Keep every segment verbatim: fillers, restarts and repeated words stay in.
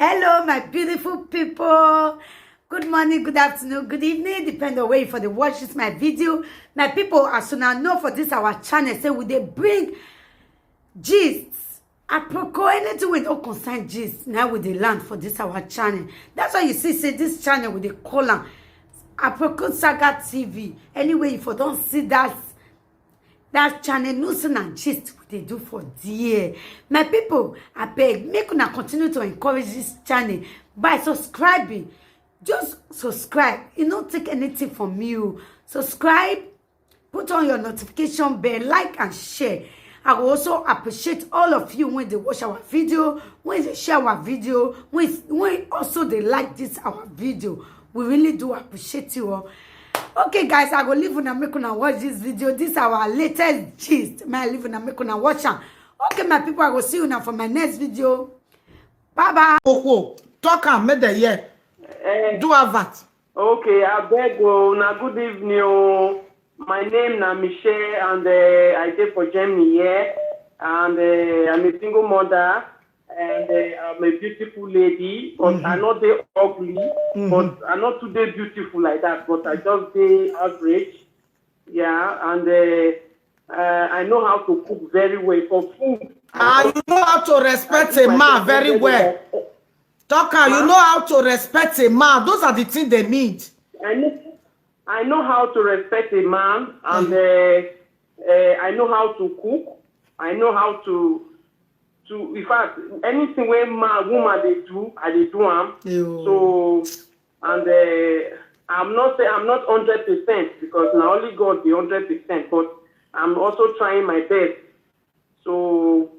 Hello, my beautiful people. Good morning, good afternoon, good evening, depend on where you for the watch this my video. My people, as soon as know for this our channel, say we dey bring gist. Aproko, anything wey don concern gist, now we dey land for this our channel. That's why you see say this channel we dey call am Aproko Saga T V. Anyway, if you don see that that channel, no say na gist we dey do for there. My people, abeg, make una continue to encourage this channel by subscribing. Just subscribe. E no take anything from you. Subscribe, put on your notification bell, like and share. I will also appreciate all of you when they watch our video, when they share our video, when, when also they like this our video. We really do appreciate you all. Okay, guys, I go leave una make una watch this video. This our latest gist. May I leave una make una watch am. Okay, my people, I go see you now for my next video. Bye bye. Okwo, talk am, make dem hear. Eh, Do advert. okay, I beg you. Now, good evening. Oh. My name na Michelle, and uh, I dey for Germany here, and uh, I'm a single mother, and uh, I'm a beautiful lady, but I not dey ugly, but I not too dey beautiful like that, but I just dey average, yeah, and uh, uh, I know how to cook very well for food. Ah, you know how to respect a man very well. Talk am, you know how to respect a man. Those are the things they need. I know, I know how to respect a man, and uh, uh, I know how to cook. I know how to, to. In fact, anything wey man woman dey do, I dey do am. Ew. So, and uh, I'm not say I'm not hundred percent because na only God be hundred percent. But I'm also trying my best. So,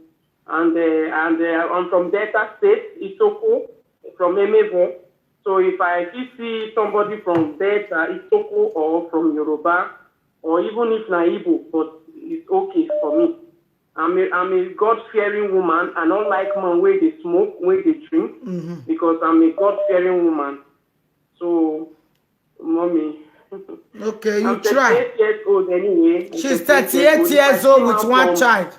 and uh, and uh, I'm from Delta State, Itoko, from Emevo. So if I fit see somebody from Delta, Itoko, or from Yoruba, or even if na Igbo, but it's okay for me. I'm a, I'm a God-fearing woman. I don't like man wey dey smoke, wey dey drink, because I'm a God-fearing woman. So, mommy, Okay, you I'm try. thirty-eight years old anyway. I'm She's thirty-eight thirty-eight If I years see old man with one from- child.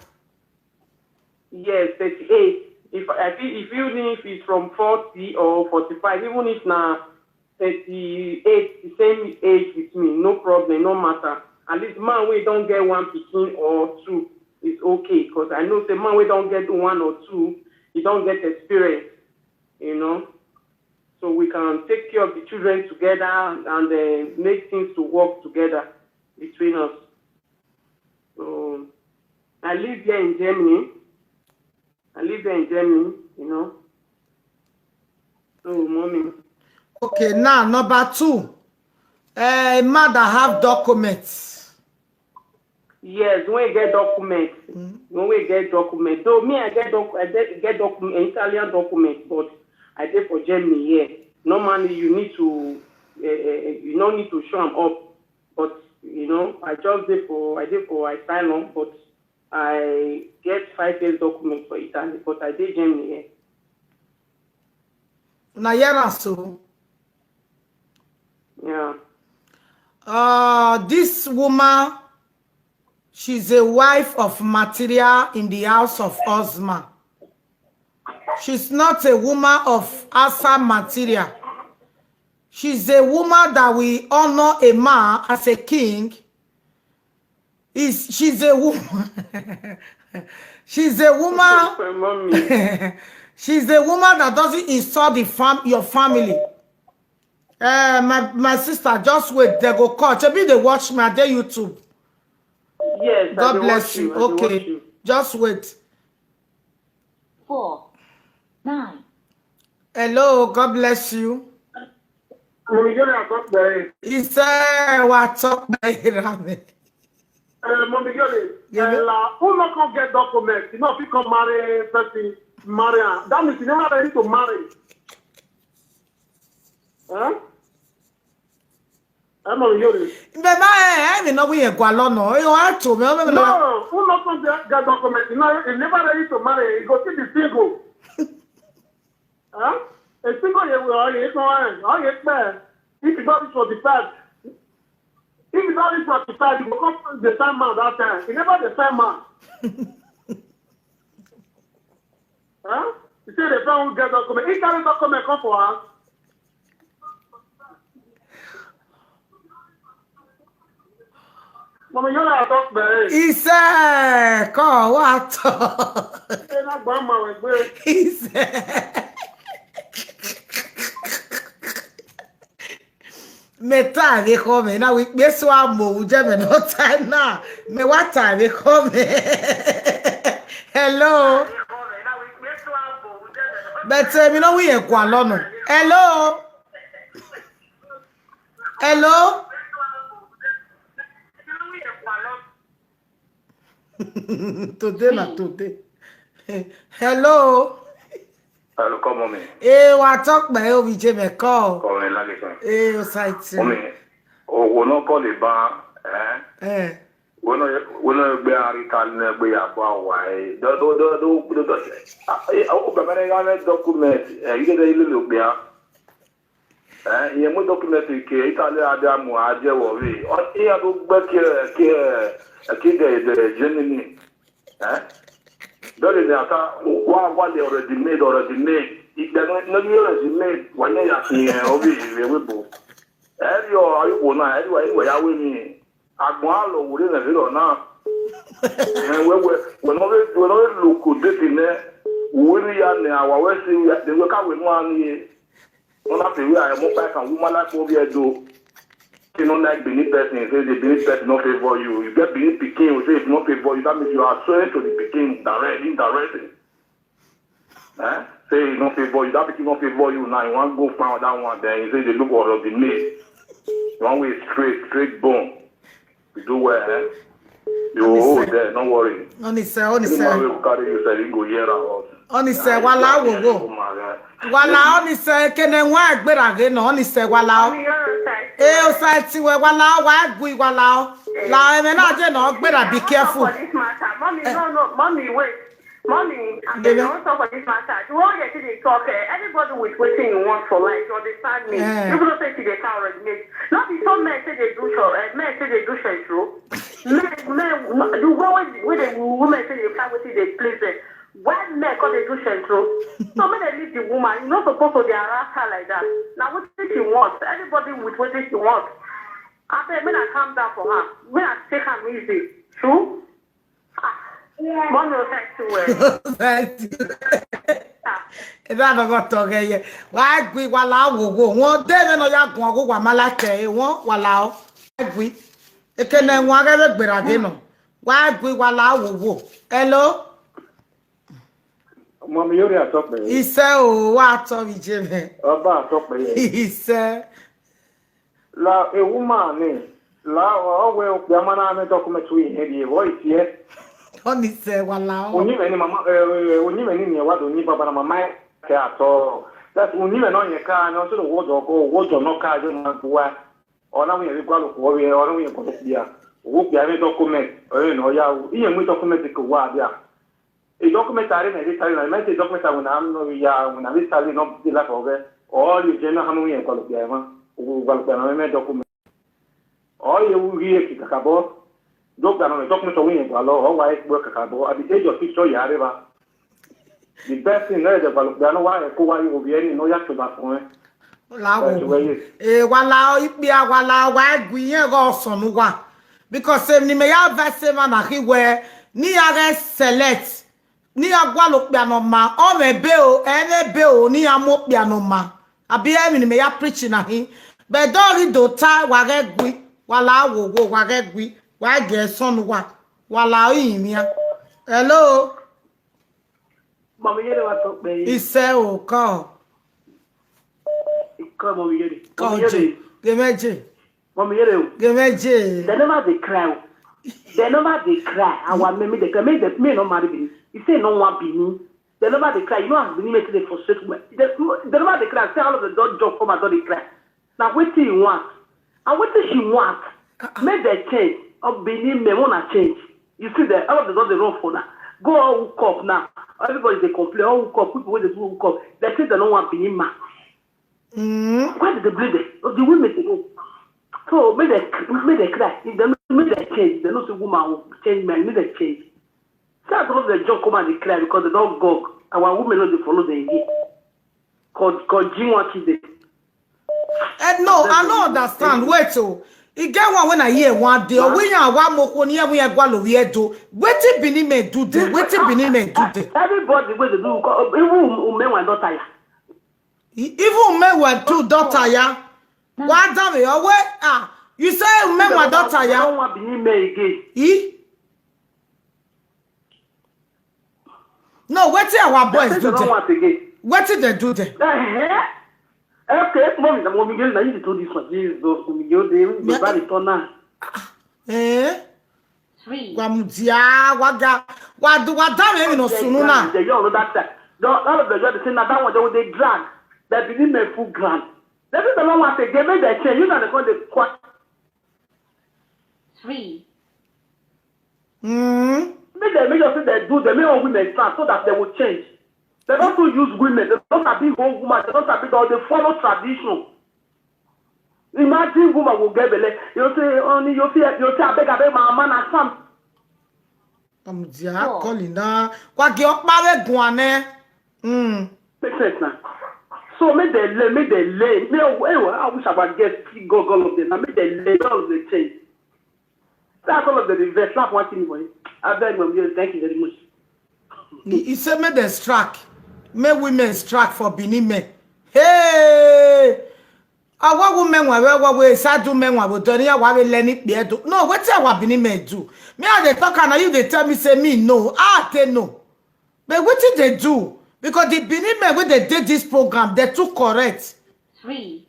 Yes, thirty-eight. If I feel, if even if it's from forty or forty-five, even if na thirty-eight, the same age with me, no problem, no matter. At least man wey don get one pikin or two is okay, because I know say man wey don get one or two, he don get experience, you know. So we can take care of the children together and uh, make things to work together between us. So I live here in Germany. I live here in Germany, you know. So, mommy. Okay, now number two. A man that have documents. Yes, when you get documents, when we get documents. Though me, I get doc, I get, get document, Italian documents, but I dey for Germany here. Normally, you need to, uh, you no need to show am up. But you know, I just dey for, I dey for asylum, but I get five years document for Italy, but I dey Germany here. Now hear am so. Yeah. Uh, this woman, she's a wife of material in the house of husband. She's not a woman of outside material. She's a woman that will honor a man as a king. Is she's a woman. She's a woman. My mommy. She's a woman that doesn't insult the fam your family. Uh, my my sister, just wait. They go call. Shebi they watch me. I dey YouTube. Yes, I God dey bless watch you. I dey watch Okay, you. Just wait. Four, nine. Hello, God bless you. Mommy Yori, I got the He said, "What talk by Rami?" uh, Mommy Yori. Yeah. Uh, who not come get documents? You know, if you come marry person, marry her. That means you never ready to marry. Huh? Eh, Mommy Yori. But my, I mean, no, we are Gualono. You are to me. No, who not come get, get documents? You know, you never ready to marry. You go see the single. Huh? A single year will all you know, all you expect. If you got this for the past, if you got this for the past, you go come the same man that time. You never the same man. Huh? You say the friend who get document. He carry document come for us. Mama, you know I talk about it. He said, come, what? Say that grandma was great. He said, me time they come in. Now we be so amo uje me no time now. Me what time they come in? Hello. But uh, me no we e kwa lono. Hello. Hello. Today na today. Hello. Hello, come on me. Hey, what talk by O V J me call. Come in, like it. Hey, o site. Come in. Oh, we no call the bar. Eh? Eh. We no we no be a Italian be a bar why. Do do do do do do. Oh, but me document. Eh, you get a little bit. Eh, ihe mụ documentary ke Italy abịa mụ aje wọri. Ihe bụ gbe ke ke ke de de Germany. Eh? Dole ne ata wa wa le already made already made. Ikpe no no ye already made. Wa ne ya si eh obi je we bo. Eh yo ayi wo na eh wa ya we ni. Agbon alo wure na viro na. Eh we we we no we we no we look good de ne. Wuri ya ne awa we si ya de we ka we mu ani. Una fi we are more back and woman like over here do. You know like Benin person, say the Benin person no favor you. You get Benin pikin, you say if no favor you, that means you are swearing to the pikin direct, indirectly. Eh? Say you no favor you, that pikin no favor you now. You want go find that one, then you say they look for the maid. You want way straight, straight bone. You do well, eh? You hold there, no worry. Onise, onise. Anyone wey go carry you sef, he go hear am out. Onise, wala wo wo. Wala onise kene nwa agbera ge no onise wala o. Eh o sai ti we wala o wa gui wala o. La eme na je no agbera be careful. Mommy, no, no, mommy, wait. Mommy, I Baby. Don't talk for this matter. The whole day they talk, eh, everybody with waiting you want for life, you understand me? Eh. You know say she dey coward me. Not be some men say they do show, eh, men say they do show true. Men, men, the way when when the women say they fly with they please them. Why men call they do show true? So when they leave the woman, you're not supposed to be harass her like that. Now what did she want? Everybody with what did she want? I said, when I calm down for her, when I take her easy, true? Mọ́mí o fẹ́ tu ẹ̀. Ebe a nọgọ tọgẹ yẹ. Wa gbi wa la wo wo. Wọn de ne no ya gun ogu wa mala ke e wọn wa la o. Wa gbi. Eke na wọn agẹ be gbera ge no. Wa gbi wa la wo wo. Hello. Mọmi yóò rí àtọ́pẹ́. Iṣẹ́ o, wa tọ́ mi jẹ mẹ́. Ọba àtọ́pẹ́ yẹn. Iṣẹ́. La a woman ni la ọwẹ okpiama na ame document wi ihe di evo itie. Oni se wala o. Onyi me ni mama eh, onyi me ni ni wa do ni baba na mama ke ato. That onyi me no ye ka no so wo do ko wo do no ka jo na gwa. Ona wi ye gwa lo ko wi ona wi ye ko bia. Wo bia me document. Eh no ya. Iye mu document ko wa bia. E document are na dey carry na me say document we na am no ya we na we carry no be like oge. All you je na hanu yen kwalo bia ma. U kwalo bia na me document. All you we ye ki kakabo. Document na document we yen kwalo o wa e gbo kakabo at the age of fifty ya re ba. The best thing na e kwalo bia no wa e ko wa you be any no ya to ba fun e. Lawo. Eh, wala ikpia wala wa gwi yen go sonu wa. Because em ni me ya verse ma na ki we ni ya re select ni ya gwa lo pia no ma o me be o e me be o ni ya mo pia no ma. Abi em ni me ya preach na hi. Be do ri do ta wa re gwi wala wo wo wa re gwi wa ge sonu wa wala o yin mi a. Hello. Mami yere wa to pe. Ise o ko. Ko mami yere. Ko je. Ge meje. Mami yere o. Ge meje. They never dey cry. They never dey cry. Our me me dey cry. Me dey me no marry Benin. He say no one Benin. They never dey cry. You know as Benin make dey frustrate me. They, they never dey cry. Say all of them don jump come and don dey cry. Na wetin he want and wetin she want. Make dem change. Or Benin men wanna change. You see them, all of them don dey run for now. Go all hook up now. Everybody dey complain. All hook up, people wey dey do hook up. They say they no want Benin man. Mm. Why did they blame them? Of the women they know. So make them make them cry. If they make them change, they know say woman will change men. Make them change. See as all of them jump come and dey cry because they don gog. Our women no dey follow them again. Cause cause G one T dey. Eh, no, I no understand. Wait, oh, e get one when I hear one day. Oh, we yan wa mo ko ni e we yan gwa lo wi e do. Wetin Benin men do there? Wetin Benin men do there? Everybody wey dey do, even Umenwa don tire. E- Even Umenwa too don tire. Wa da me owe. Ah, you say Umenwa don They tire. Don't want Benin men again. E? No, wetin our They boys say do they don't there? Want again. Wetin they do there? Eh, eh. Okay, mommy, the mommy girl, now you told this one. Jesus, mommy girl, they even Yeah. go back the turn now. Eh? Three. Wa mudia, wa ga, wa do wa da me no sunu na. They all that time. The all of the girls say now that one they will they drag. They believe me full ground. They say they don't want again. Make they change. You know they call the quack. Three. Mm. Make they make sure say they do. They make all women stand so that they will change. They don't too use women. They don't have big old woman. They don't have big. They follow tradition. Imagine woman will get belle. You say only you feel you say I beg I beg my man I come. Wa mudia, calling na. Wa ge okpa we gun ane. Mm. Make sense now. So make they learn, make they learn. Me, oh, eh, I wish I would get God, all of them. Now make they learn, all of them change. That's all of them. They slap one thing for you. I beg, mom, yes, thank you very much. He, he said make them strike. Make women strike for Benin men. Hey! Our women were where we sad do men were done here. Why we learn it? No, what our Benin men do? Me and they talk and you they tell me say me no. Ah, they no. But what did they do? Because the Benin men when they did this program, they too correct. Three.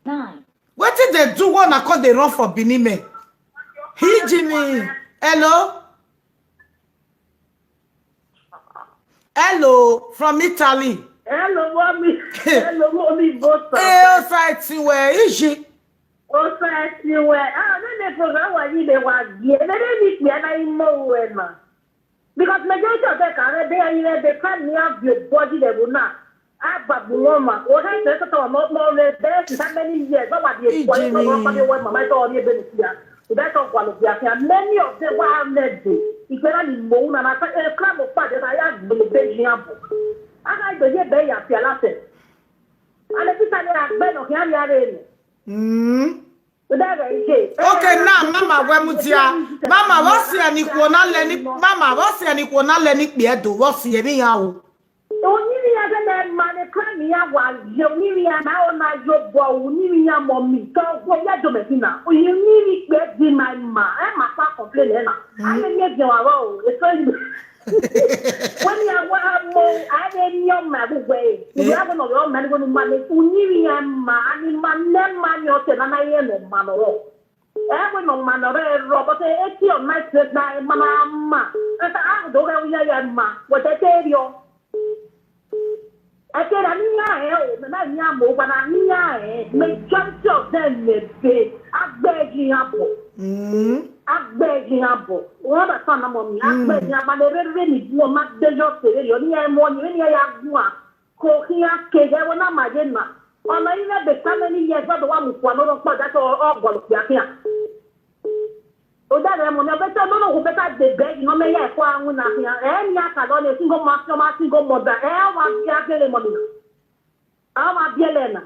Nine. What did they do? One I call they run for Benin men. Hey Jimmy, hello. Hello from Italy. Hello, mommy. Hello, mommy. Both. Hey, society where is she? Society where? Ah, then the program where you they were here. They didn't meet me and I know when, man. Because majority of them can they are here. They can't have your body. They will not. Ah, but woman, what I said to my mom, they there's how many years? What was the Ijimi. What was the one? My daughter, you been here. That's all one of the many of them were led. If there are more than I say, a crime of father, I have been a Belgian. I got the year they are last. And the sister, they are Ben of Yari. Mm. That is it. Okay, now, Mama, where mutia? Mama, what's the anikwana leni? Mama, what's the anikwana leni? Bedo, what's the anyhow? Oniri ya dada mane kra mi ya wa ye oniri ya na ona yo bo oniri ya mo mi to wo ya do me na oniri pe di my ma e ma pa complain e na a me me je wa ro e so yi. When ya wa mo a de ni o ma bu we ya go no yo ma ni go no ma ni oniri ya ma ani ma ne ma ni o te na na ye no ma no ro. Ewe no manore robot eti o night dress na mana ma. Ata a do ga uya ya ma. Wata terio. Ete na niya e o na niya mo ba na niya e. Majority of them may be agbeji abo. Mm. Agbeji abo. What a son of me. Agbeji abo na re re ni mo ma de yo se re yo ni e mo ni ni ya gwa. Ko kia ke ya wona ma je na. Ona ile be family ye so do wa mu kwa no ro pa da to o go lo kia kia. O da re mo na be to no no ko be ta de be no me ya kwa anwu na kia. E ni aka lo ne single ma so ma single mother. E wa kia ke le mo ni. A ma bi ele na.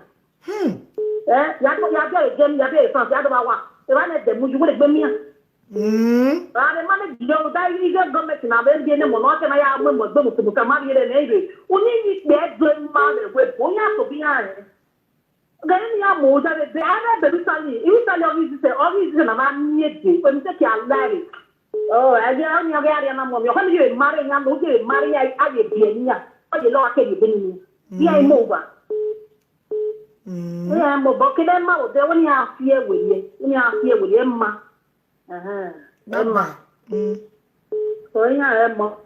Hmm. Eh, ya ko ya bi ele je mi ya bi ele France ya do ba wa. E ba ne de mu ju wo le gbe mi a. Mm. Ade mane dio da yi ge gọọmenti na be ndị ne mo no ke na ya mo mo gbe mo mo ka ma yere na ire. Onye ni pe do ma le we bo ya to bi ya e. Ga ni ya mo da be be ara be Italy. Italy o ni se o ni se na ma ni e de. Ko ni se ki alare. Oh, aje o ni ga ari na mo mi. O ka ni ye mare ya no ye mare ya a ye bi ni ya. O ye lo ake ye be ni. Ya mo ba. Mm. Ya mo bo ke be ma o de o ni a fie we ye. O ni a fie we ye ma. Aha. Baba. Mm. So ya e mo.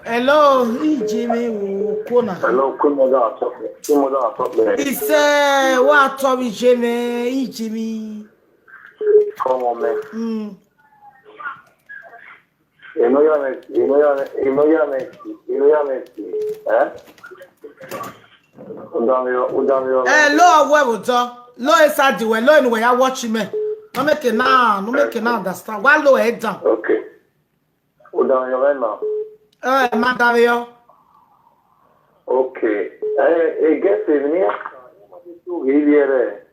Hello, Ijimi Ukuna. Hello, Kumoda Atop. Kumoda Atop. He said, what are we, Jimmy? Ijimi. Come on, man. Mm. You know your next. You know your next. You know your next. You know your next. Eh? Udamio, Udamio. Eh, lo awe wo do. Lo e sa di we, lo enu we ya watch me. No make it now, no make it now understand. Why lo e down? Okay. Udamio right now. Eh, madam yo. Okay. Eh, I guess if ni so here.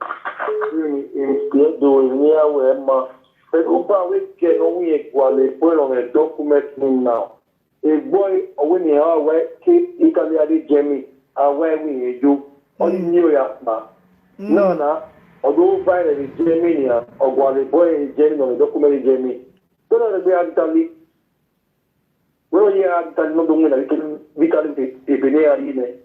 Ni ni do ni awe ma. But uba we ke no we gwale put on a document now. A boy when he are we ke Italy are Jamie. Awe we do. Only new ya ma. No na. Although by the Jamie ya, or gwale boy Jamie no document Jamie. So that we are Italy. Well, yeah, I'm telling you, I'm going to be telling the Benin.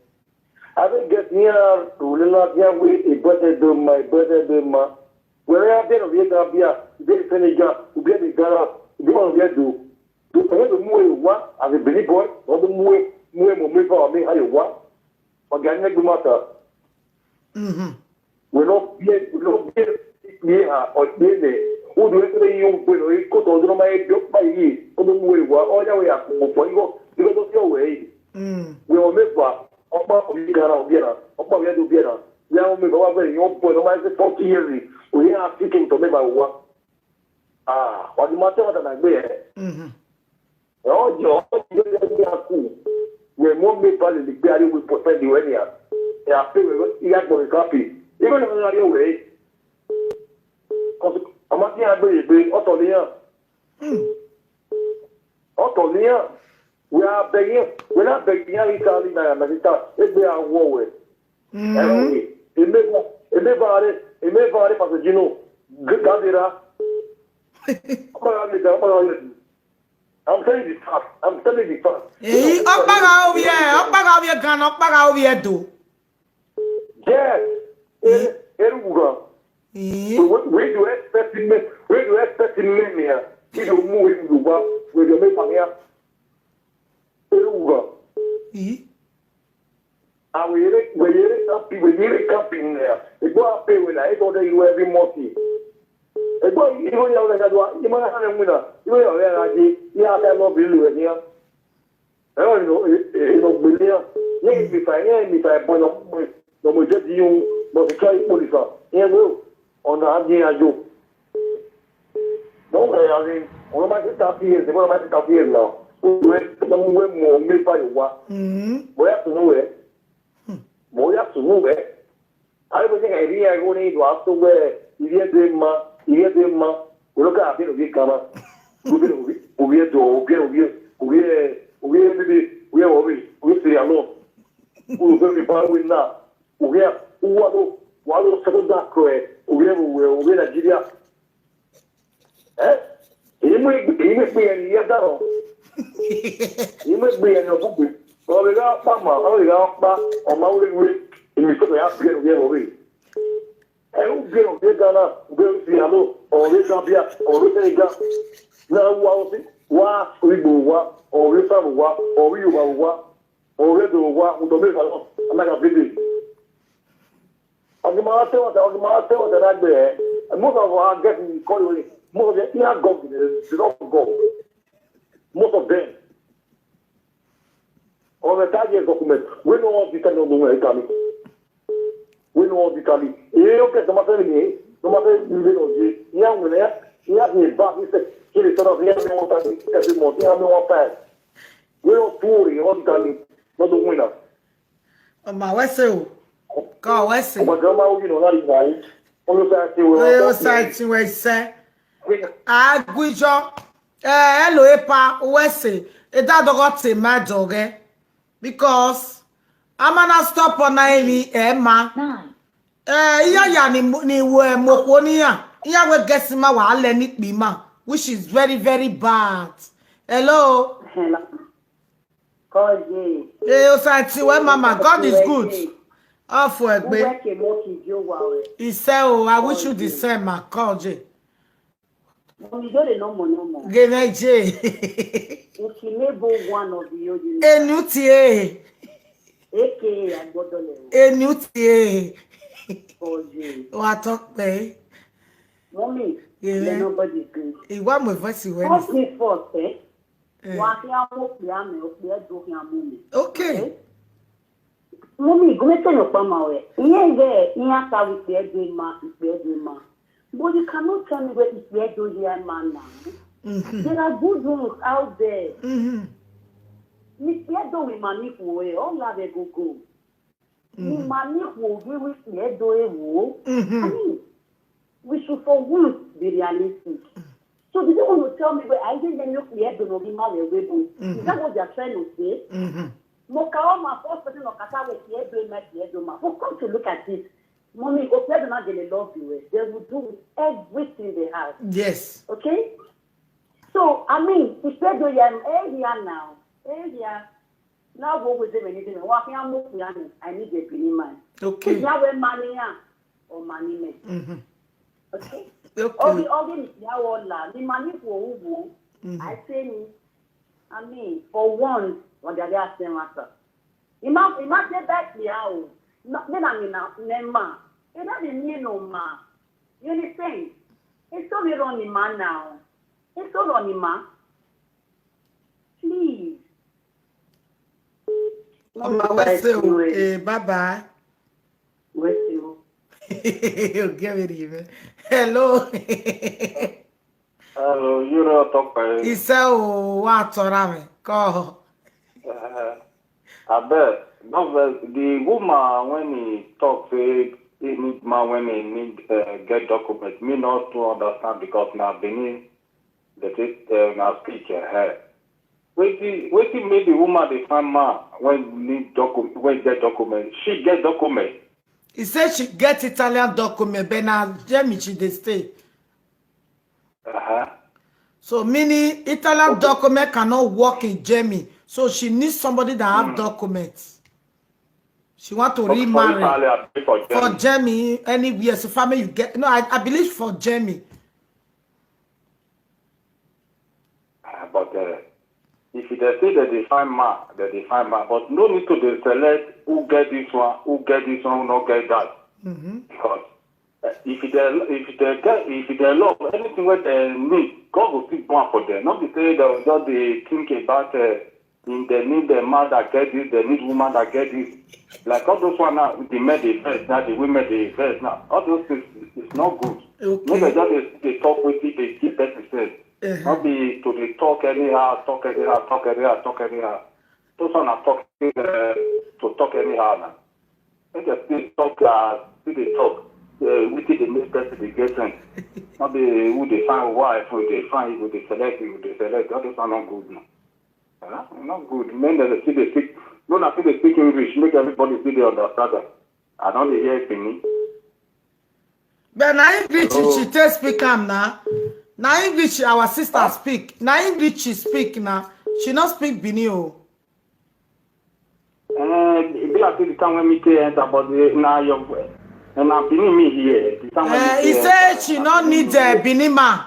I don't get near to Lila Biawe, a brother do my brother do ma. Where I did of Yega Bia, be a Senegal, who be a Gara, who be on the do. Do I have a more what as a Benin boy, or the more, more, more, more, me, how you what? Or get next matter. Mhm. We no be, we no be, be ha or be ne. Who do we say you go no? Ko to do my job by ye. O do we wa o ya we ya ko for you. You go do your way. Mm. We o me ba. O pa o bi gara o bi na. O pa we do bi na. Ya o me ba wa be yo boy no ma say forty years. O ya fi to me ba wa. Ah, o di ma te wa na gbe e. Mhm. Ọjọ́ ọjọ́ ní akú. Wẹ̀ mọ́ mi balẹ̀ lè gbé ariwo pọ̀fẹ́ ni wẹ́n ni à. Ẹ àpé wẹ̀ ìyá gbọ̀rọ̀ kápì. Ibẹ̀ ni wọ́n rárí wẹ̀. Ọmọ tí a gbé yìí gbé ọ̀tọ̀ níyàn. Mm. Ọ̀tọ̀ níyàn. Wẹ̀ abẹ yẹn. Wẹ̀ náà bẹ̀ yẹn rí ká rí náírà náà títà. Ẹgbẹ́ awọ wẹ̀. Ẹ̀rọ Mhm. wẹ̀. Èmẹ́fà èmẹ́fà rẹ̀ èmẹ́fà rẹ̀ pàṣẹ jìnnà. Gàdéra. Ọmọ yàrá mi dà ọmọ yàrá mi dà. I'm telling the fact. I'm telling the fact. Eh, okpara ovie, okpara ovie gan, okpara ovie do. Yes. Eru- Eruguga. Eh, So what, where do you expect him? Where do you expect him men here? He don't move in the world. Where do you make him here? Eruguga. eh. And we really, we really happy. We really happy in there. They go up pay with like eight hundred euro every month. They go even now like that. You might have a winner. You know, yeah, yeah, I can't love you here. Ẹ̀rọ ìlú ìlú gbèlè yẹn ní ìgbìfà yẹn ìgbìfà ẹ̀bọ̀n lọ́mọ jẹ́ di yín lọ sí káyọ̀ pólísà yẹn wé ọ̀nà àgbìyànjò. Wọ́n wẹ̀ yà ni wọ́n máa ti ta fi yẹn ṣe wọ́n máa ti ta fi yẹn náà. Wọ́n wẹ̀ wọ́n wẹ̀ mọ̀ ọ́n mẹ́fà yìí wá. Mm. Bóyá tùnú wẹ̀ bóyá tùnú wẹ̀. Ayé bó ṣe kà ìdí yẹn kó ní ìdùn àtúgbẹ́ ìdí ẹ̀ dé ma ìdí ẹ̀ dé ma olókà àbí òbí kan náà. Obi obi obi edo obi obi obi obi bibi obi obi obi obi siri ano. Obi obi ba we na obi a wa lo wa lo seko da ko e obi obi obi Nigeria. Eh? Ime ime pe en ya da ro. Ime pe en o bu. Obi ga pa ma obi ga pa o ma we we. Imi so ya pe obi obi. Ẹ̀rù gbé òbí Ghana, òbí Òsìyàló, òbí Gambia, òbí Senegal. Náà wá ó sí, wá Igbo wá, òbí Sáàmù wá, òbí Yorùbá wá, òbí Èdò wá, ọ̀dọ̀ mẹ́fà lọ, Anága Bíbí. Ọ̀gbìn máa tẹ́wọ̀ tẹ́, ọ̀gbìn máa tẹ́wọ̀ tẹ́ náà gbé ẹ̀. Most of our guests in Korea, most of them here gone, they don't go. Most of them. On the third year document, we know all the time no more Italy. We know all the Italy. Eh, okay, no matter me, no matter me no je. Ya we ya, ya ni ba ni se. Kiri sort of ya me one time every month. Ya me one time. We don't worry all the time. No do winner. Ọmọ wẹ́sẹ̀ o. Kọ́ wẹ́sẹ̀. My grandma, you know, not in line. Only say I say we Oyo site wẹ́sẹ̀. Agwijo. Eh, hello, epa, wẹ́sẹ̀. Eda dogo te ma doge. Because I'm gonna stop on na emi ema. Eh, iya ya ni mo- ni we moko ni ya. Iya we gesi ma wa le ni pi ma, which is very, very bad. Hello. Hello. Kọje. Eh, o site we mama, God is good. Ofu egbe. Uwe ke mo ki jo wa we. Ise o, I wish you the same, ma. Kọje. Mo mi jo le no mo no mo. Geneje. Uki me bo one of the yodi. Enu ti e. Eke agbodo le. Enu ti e. Kọje. Wa to pe. Mommy, Yeah. Nobody good. Iwa mo voice we. First thing first, eh? Eh. Wa ki a mo pe ame, o pe do ki a mo mi. Okay. Mommy, go me tell your mama we. Iye ye, iye ka we pe do ma, pe do ma. But you cannot tell me where is where do here man now. Mhm. There are good ones out there. Mhm. Mikpiedo wi ma ni kwo e, all love e go go. Wi ma ni kwo gi wi kpiedo e wo. I mean, we should for once be realistic. So did you want to tell me where I didn't know kpiedo no gi ma we we bo? Is that what they are trying to say? Mo ka o ma first person no kata we kpiedo ma kpiedo ma. But come to look at it, mommy, kpiedo na they love you. Eh. They will do with everything they have. Yes. Okay? So, I mean, kpiedo ya, eh, here now. Eh, here. Now go with them anything. Wa fi amu ya ni, I need a Benin man. Okay. Ya we money ya, or money me. Okay? Okay. Ogi, ogi ni ya wo la, ni money for who? I say ni, I mean, for once, what they are saying, master. Ima, ima say that ya o. No, then I mean, na, nema. It doesn't mean no ma. You understand? It's so we run the man now. It's so run the man. Please. Mama, what's the eh, bye bye. What's you? You give it even. Hello. Hello, you know, talk by. He said, "Oh, what on me? Call." Uh, I bet. No, but the woman, when he talks, say he need man when he need uh, get document. Me not to understand because now Benin, the uh, now speak uh, her. Waiting, waiting make the woman they find man when need document, when get document. She get document. He said she get Italian document, but now Germany she dey stay. Uh-huh. So meaning Italian document cannot work in Germany. So she needs somebody that have documents. She want to For remarry Italy, I pay for for Germany. Germany anywhere. So family you get. No, I, I believe for Germany. Ah, but uh, if they say that they find man, that they find man. But no need to they select who get this one, who get this one, who not get that. Because uh, if they if they get if they love anything what they need, God will still born for them. Not to say they will just they think about uh, in they need the man that get this, they need woman that get this. Like all those one now, the men they vex now, the women they vex now. All those things is not good. Okay. No, they just they, they talk with it, they keep person sense. Uh-huh. Not be to they talk anyhow, talk anyhow, talk anyhow, talk anyhow. Those one are talking uh, to talk anyhow now. Make they still talk, uh, still they talk. Uh, we think they make person they get sense. Not be who they find wife, who they find, who they select, who they select. All those are not good now. Huh? Not good. Men that still they speak. No, I still they speak English. Make everybody still they understand them. I don't hear Benin. But na English she take speak am na. Na English our sister speak. Na English she speak na. She no speak Benin o. Uh, be like the time when me take enter, but uh, now your uh, now Benin me here. The time when Uh, me he take say enter, she na no Benin need me uh, here. Benin man.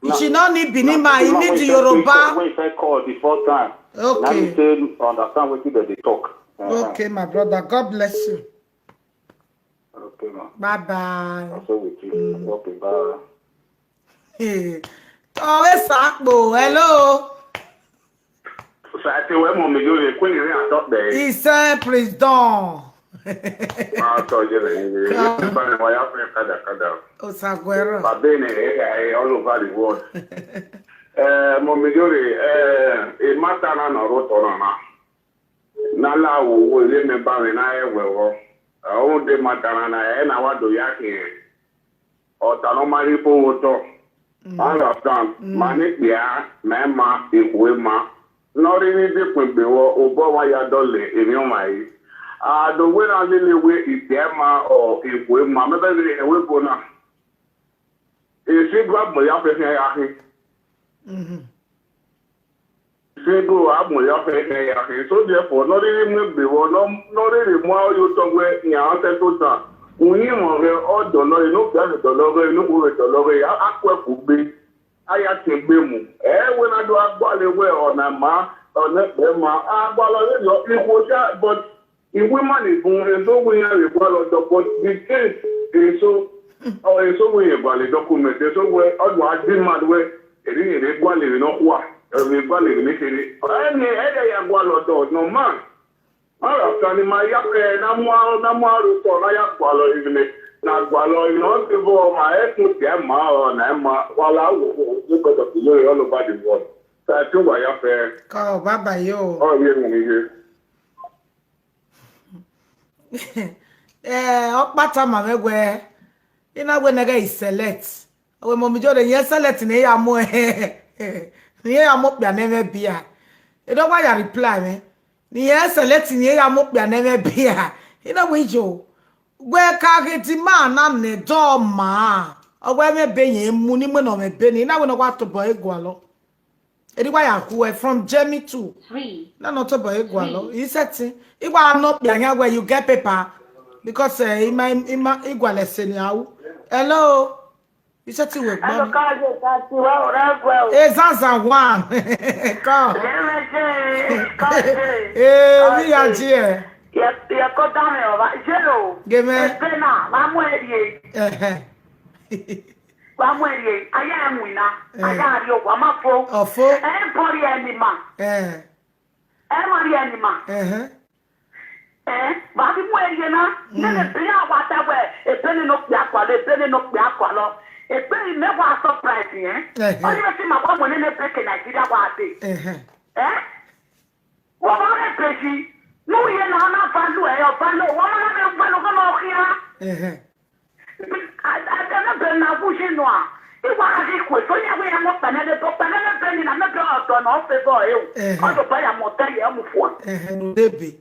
No. She no need Benin man. He Now, need when the you first Yoruba. call- When you first call the first time, now Okay. you say understand what they talk. Uh-huh. Okay, my brother. God bless you. Okay, ma. Bye bye. Also with you. Okay, bye. Hey. Towe Sakpo, hello. Sati we mo mi yo le kwe ni re atọ be. He said, please don't. Ma to je le ni. Ba ni wa ya fe kada kada. Osaguero. Ba be ni e e all over the world. Eh, mo mi yo le eh e mata na no ro to na na. Na la wo wo le me ba mi na e we wo. O de mata na na e na wa do ya ke. Ọta no mari po wo to. Understand? Mani kpia, ma ma, ikwe ma. Nọrị n'idi kpegbe wo, ụbọ nwa ya dọle, emi ọma yi. Ado we na lele we ikpia ma, ọ ikwe ma. Mebe lele ewe go na. Esi gwa mo ya fe fe ya hi. Mm-hmm. Single, I'm your friend, eh, eh, so therefore, not really me be one, no, not really more you talk where, yeah, I said to that. When you are all the Lord, you know, that's the Lord, you know, who the Lord, I, I quite could be. I ask him, be mu. Eh, when I do, I call it where on a ma, on a ma, I call it your equal, but if we man is born, and so we are a call of the, but the case is so, or is so we are valid document, and so we, or what demand where, èyí ni èdè gbọ́lẹ̀ mi náà wà, ẹ̀rù ìgbọ́lẹ̀ mi ṣe ni. Ẹni ẹ̀dẹ̀ ya gbọ́ lọ́dọ̀ no man. Ọ̀rọ̀ kan ni máa yá pé námúárú námúárú sọ náà yá gbọ́ lọ ìrìnlẹ̀. Nà gbọ́ lọ ìrìnà ó ti bọ́ ọmọ ẹ̀ tún tiẹ̀ mọ́ ọ̀rọ̀ náà ẹ̀ mọ́ wà láwùjọ ó gbọ́dọ̀ fi lórí all over the world. Ka tu wa ya fe. Ka baba yo. O ye mu ni ye. Eh, okpata ma megwe. Ina we nega i select. Owe mo mi jo de ye select ni ya mo eh. Ni ya mo pia na me bia. E do wa ya reply me. Ni ye select ni ya mo pia na me bia. Ina we jo. Gwe ka ge di ma na ne do ma. Owe me be ye mu ni mo no me be ni. Ina we no wa to boy gwalo. Edi wa ya ku eh, from Jamie too. Three. Na no to boy gwalo. He said, "Igwa no pia nya where you get paper." Because eh, ima ima igwa le se ni awu. Hello. He said, "We Hello, gbon." Kaje, Kaje, wa ora gwa o. Eh, Zaza one. Come. Lẹ́mẹ̀jẹ̀, Kaje. Eh, we are here. Yẹ yẹ kọ́ dá mi ọ̀rọ̀. Ṣé o? Gẹ̀mẹ́. Ẹgbẹ́ náà, wàá mú ẹ̀rí ẹ̀. Eh. Wàá mú ẹ̀rí ẹ̀. Ayé ẹ̀ mú iná. Ayé àrí o, wàá má fo. Ọ̀fó. Ẹ ń bọ́rí ẹni mà. Eh. Ẹ má rí ẹni mà. Eh. Ẹ bá fi mú ẹ̀rí ẹ̀ náà. Nínú ìpínlẹ̀ àwọn àtàwẹ̀, ìbéèrè ló pè àkọ́lé, ìbéèrè ló pè àkọ́lọ́. Ìbéèrè mẹ́wàá surprise yẹn. Eh. Ó ní ẹ ti máa wá wọlé ní bẹ́ẹ̀kì Nàìjíríà wà á dé. Eh. Eh? Wọ́n bá rẹ̀ pèsè. Ní òye náà, ọ̀nà value ẹ̀, ọ̀ value. Wọ́n máa ń bẹ value kọ́ lọ́ọ́ kíá. Eh. Adana bɛ na wuji nua. Iwa haki kwe so ya we ya mo panele bo panele bɛ ni na me bɛ ɔdɔ na ɔfɛ bɔ e o. Ɛhɛ. Ɔdɔ ba ya mo tɛ yɛ mo fua. Eh, no debe.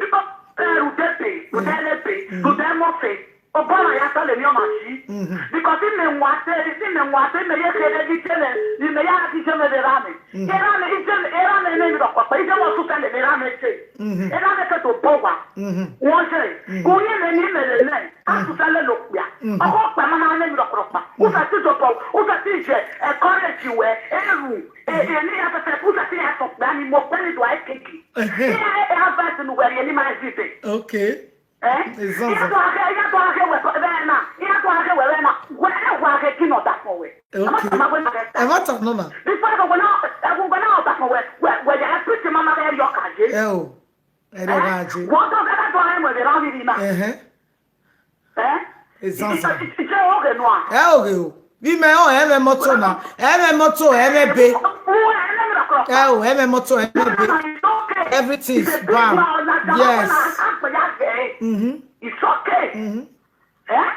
Because eh, rudebe, rudelebe, rudemo fe. Obama ya sale mi ɔma si. Mhm. Because ime nwate, ime nwate me ye kede di tele, ni me ya ki jeme de rame. Erame, ijeme, erame ne mi dɔkɔ pa, ijeme ɔsu tele me rame je. Mhm. Erame ke to bowa. Mhm. Wọ́n ṣe kò ní ẹ̀mẹ́ ní ẹ̀mẹ́ rẹ̀ náà. A tún fẹ́ lè lò pìà. Ọkọ̀ pẹ̀ máa ń lẹ́yìn lọ́pọ̀lọpọ̀. Ó fẹ́ tí ìjọba, ó fẹ́ tí ìjẹ ẹ̀kọ́ rẹ̀ jì wẹ̀. Ẹ̀rù èdè ní afẹ́fẹ́ ó fẹ́ tí ìyá sọ pé ní mo pẹ́ ní ìdùn àìkéèkì. Ní ẹ̀ ẹ̀ á fẹ́ sínú wẹ̀rẹ̀ ní máa ń dìde. Okay. Ẹ́ Exactly. ìyàtọ̀ akẹ́ ìyàtọ̀ akẹ́ wẹ̀ bẹ́ẹ̀ náà. Ìyàtọ̀ akẹ́ wẹ̀ bẹ́ẹ̀ náà. Wẹ̀ ẹ̀ wọ akẹ́ kí nà ọ̀dà fún wẹ̀. Okay. Ẹ má tà nọ nà. Bísí ẹ̀kọ́ wẹ̀ náà ẹ̀kọ́ wẹ̀ náà ọ̀dà fún wẹ̀. Wẹ̀ wẹ̀ yà á pèsè máa máa yọ kàjé. Ẹ o. Ẹ dẹ̀ wá ajé. Wọ́n tó gẹ́gẹ́ tó ayé mọ̀ ìdè láwọn ìrìn náà. Ẹ̀hẹ́. Ẹ́ Exactly. Ìjẹ́ òkè nù à. Ẹ o rè o. Bí mẹ ọ ẹ mẹ mọ́tò nà. Ẹ mẹ mọ́tò ẹ mẹ be. Ẹ o ẹ mẹ mọ́tò ẹ mẹ be. Everything is bam. Yes. Mm-hmm. It's okay. Mm-hmm. Eh?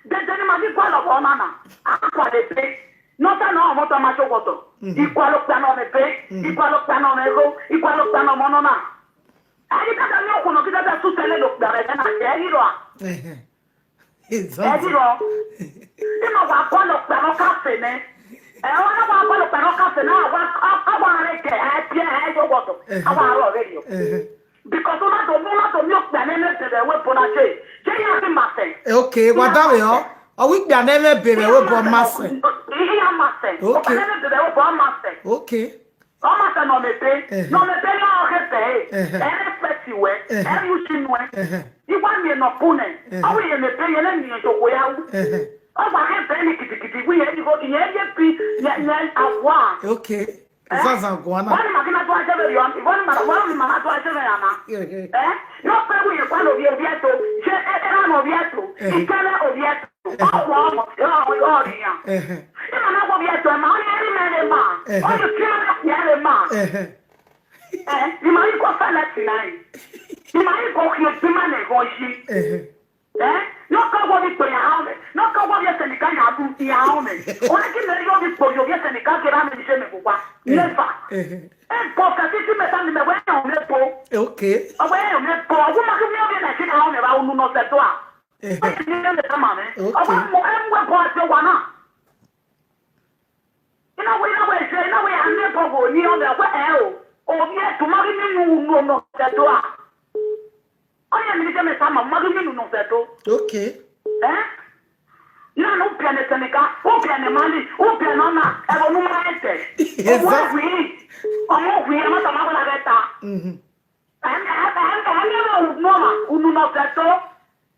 Dede ni magi kwa lo bona na. Akwa le pe. No ta no mo to ma so woto. Ikwa lo pa no me pe. Ikwa lo pa no me go. Ikwa lo pa no mo no na. Ani ka ka ni okuno kida da su tele lo pa re na. Eh, iro. Ẹ̀hẹ́. Eh, Exactly. iro. Ni mo wa kwa lo pa no ka fe ne. Eh, o na wa kwa lo pa no ka fe na wa a wa re ke. Eh, pie eh yo woto. Awa ro re yo. Ẹ̀hẹ́. Because una to una to mi okpe na me bebe we bona che. Je ya fi ma fe. Okay, wa da we o. Ọ wí pé àná ẹ mẹ bèrè ó bọ má sẹ. Iya ma fe. Okay. Okpe na me bebe we bona ma fe. Okay. O ma fe no me pe. Ẹ̀hẹ́. No me pe no o ke pe. Ẹ̀hẹ́. E respect we. Ẹ̀hẹ́. E yu shi nwe. Ẹ̀hẹ́. Iwa mi no pune. Ẹ̀hẹ́. Awu ye me pe ye na mi so ko ya wu. Ẹ̀hẹ́. O wa ke pe ni kiti kiti wi ye ni ko ye ye pi ye ye awa. Okay. Eh? Zaza guana. Wani makina to ajebe yo. Wani ma wani ma to ajebe ya na. Ẹ̀hẹ́. Eh? No pe wi ye kwa lo bi obi eto. Je e e na obi eto. Ẹ̀hẹ́. Ikele obi eto. Ọwọ ọmọ. Ọwọ ọmọ ya. Ẹ̀hẹ́. Ima na obi eto ma o ni eri mere ma. Ẹ̀hẹ́. O ni kí o ni eri ma. Ẹ̀hẹ́. Eh? Ima iko fele tinai. Ima iko ki o ti ma ne go yi. Ẹ̀hẹ́. Eh? No ka wo bi pe ya ha me. No ka wo bi Senegal ya bu ya ha me. O ni ki me yo bi po yo bi Senegal ke ra me se me ko wa. Never. Ẹ̀hẹ́. E po ka ti ti me ta ni me we ya me po. Okay. Ọwọ́ ẹ̀yọ̀ mi pọ̀, ọwọ́ máa tún ní ọ̀rẹ́ Nàìjíríà ọ̀rẹ́ wa onú náà fẹ́ tó à. Ẹ̀hẹ́. Wọ́n ti ní ilé ìta màmí. Okay. Ọwọ́ mo ẹ ń wẹ́ bọ́ ẹjọ́ wa náà. Iná wo iná wo ẹ̀jẹ̀ iná wo yà ń lé bọ̀ wò ní ọ̀rẹ́ ọ̀pẹ́ ẹ̀ o. Òbí ẹ̀ tó máa rí nínú inú ọ̀nà fẹ́ tó à. Ọ̀rẹ́ mi ní jẹ́ mi sá màmú máa rí nínú ọ̀nà fẹ́ tó. Okay. Eh? Nanu upiane Senegal, upiane Mali, upiane ona, ebo numa ete. Omo Exactly. wi, omo wi, ama tama wala beta. Mhm. Ene, ene, ene ro noma, unu no feto.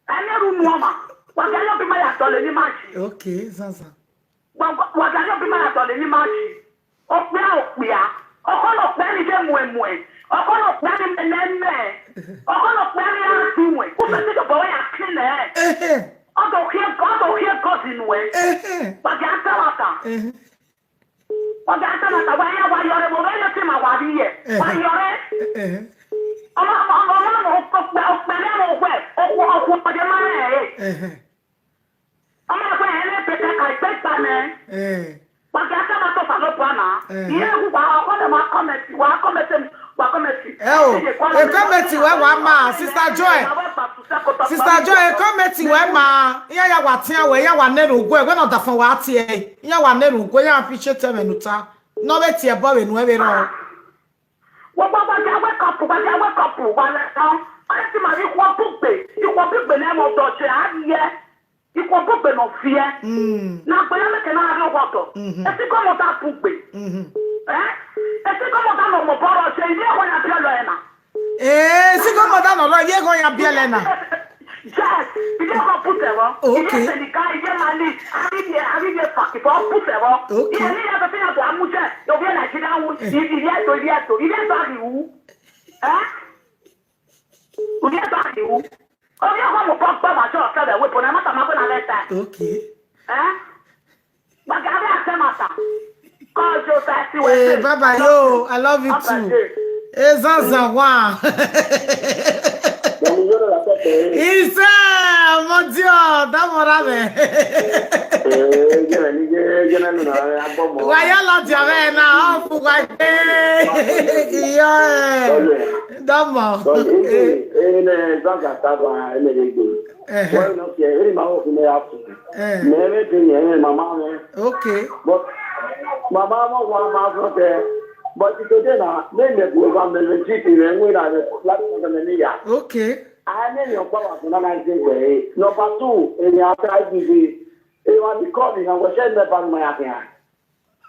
Ene ro noma. Wagayo bi ma ya tole ni maji. Okay, Zaza. Wagayo bi ma ya tole ni maji. Okpia okpia. Okolo okpia ni je mue mue. Okolo okpia ni meme. Okolo okpia ni ya ti mue. Usa ti do boy ya kine. Ẹ̀hẹ́. Ọdọ hie ọdọ hie gọzi nue. Ẹ̀hẹ́. Gbagi atawata. Ẹ̀hẹ́. Oge ata na ta wa ya wa yore mo re ti ma wa ri ye. Wa yore. Ọmọ ọmọ ọmọ ọmọ ọmọ ọpẹ ọpẹ lẹ́nu ọpẹ ọkọ ọkọ ọjọ́ máa rẹ̀ ẹ̀. Ọmọ ẹ̀kọ́ yẹn lè pèsè ká ìgbẹ́ gbà mẹ́. Pàṣẹ ata na tó fà ló bu àná. Ìyẹn ewu wa ọkọ dẹ̀ máa kọ́mẹ̀tì wa kọ́mẹ̀tì wa kọ́mẹ̀tì. Ẹ o, e comment we wa ma, Sister Joy. Sister Joy, e comment we ma. Iya ya wa tin awe, ya wa neru gwe, we no da fun wa ti e. Iya wa neru gwe, ya appreciate me nuta. No be ti e bo we nu e be ro. Wọ́n gbọ́ gbọ́dọ̀ wake up, gbọ́dọ̀ wake up wà lẹ́sàn. Wọ́n ti máa rí ikú ọdún gbè, ikú ọdún gbè lẹ́nu ọ̀dọ̀ ṣe àáríyẹ. Ikú ọdún gbè náà fi ẹ́. Na gbé yẹn lẹ́kẹ̀ẹ́ náà ló wọ́tọ̀. Etí kọ́ mọ̀ tá a tún gbè. Ẹ́ etí kọ́ mọ̀ tá a lọ mọ̀ bọ́rọ̀ ṣe ilé ẹ̀kọ́ yẹn bí ọ̀lọ́ ẹ̀ nà. Ee, si ko mo da no lo ye go ya biele na. Yes, ilé ẹ̀kọ́ put ẹ̀rọ. Okay. Ilé ẹ̀kọ́ nìkan ilé máa ní àríyẹ àríyẹ fàkìfọ́ put ẹ̀rọ. Okay. Ilé ilé ẹ̀kọ́ fi hàn tó àmúṣẹ òbí ẹ̀ Nàìjíríà wù ilé ẹ̀tọ́ ilé ẹ̀tọ́ ilé ẹ̀tọ́ àríwú. Ẹ́ ilé ẹ̀tọ́ àríwú. Orí ẹ̀kọ́ mo bọ́ gbọ́ màá ṣọ́ ọ̀kẹ́ rẹ̀ wípé náà mọ́tà máa gbé náà lẹ́ta. Okay. Ẹ́ gbàgà abẹ́ àṣẹ màtà. Kọ́ ọjọ́ ta ẹ ti wẹ̀ Hey, ṣe. Baba, yo, I love you Ọkọ̀ too. Ṣe. Hey, Zaza, wa. Bẹ̀ni yóò rà pẹ̀pẹ̀. Isa, mo di o, damo rabe. Ee, jẹ́nà ní jẹ́ jẹ́nà nínú àwọn agbọ́mọ. Waya lo di abe na, o fu wa gbe. Iyo, eh. Damo. Ee, ne Zaza ta ba, ene de gbe. Wọ́n yìí náà fi ẹ̀rí màá wọ̀ fún mi yà fún. Mẹ́rin ti yẹn ní màmá mi. Okay. But màmá mọ̀ wọ́n máa fún tẹ. But today na, ní ìmẹ̀kù ọba mẹ́rin tí ti rẹ̀ ń wé ra rẹ̀ láti fún tẹ̀lé níyà. Okay. A ní ènìyàn pa wà fún náà láti ṣe ìgbẹ́ yìí. Number two, ènìyàn afẹ́ I D B. Èèyàn àti kọ́ọ̀lù ìyàwó ṣẹ́ ń bẹ bá mi máa yà fi hàn.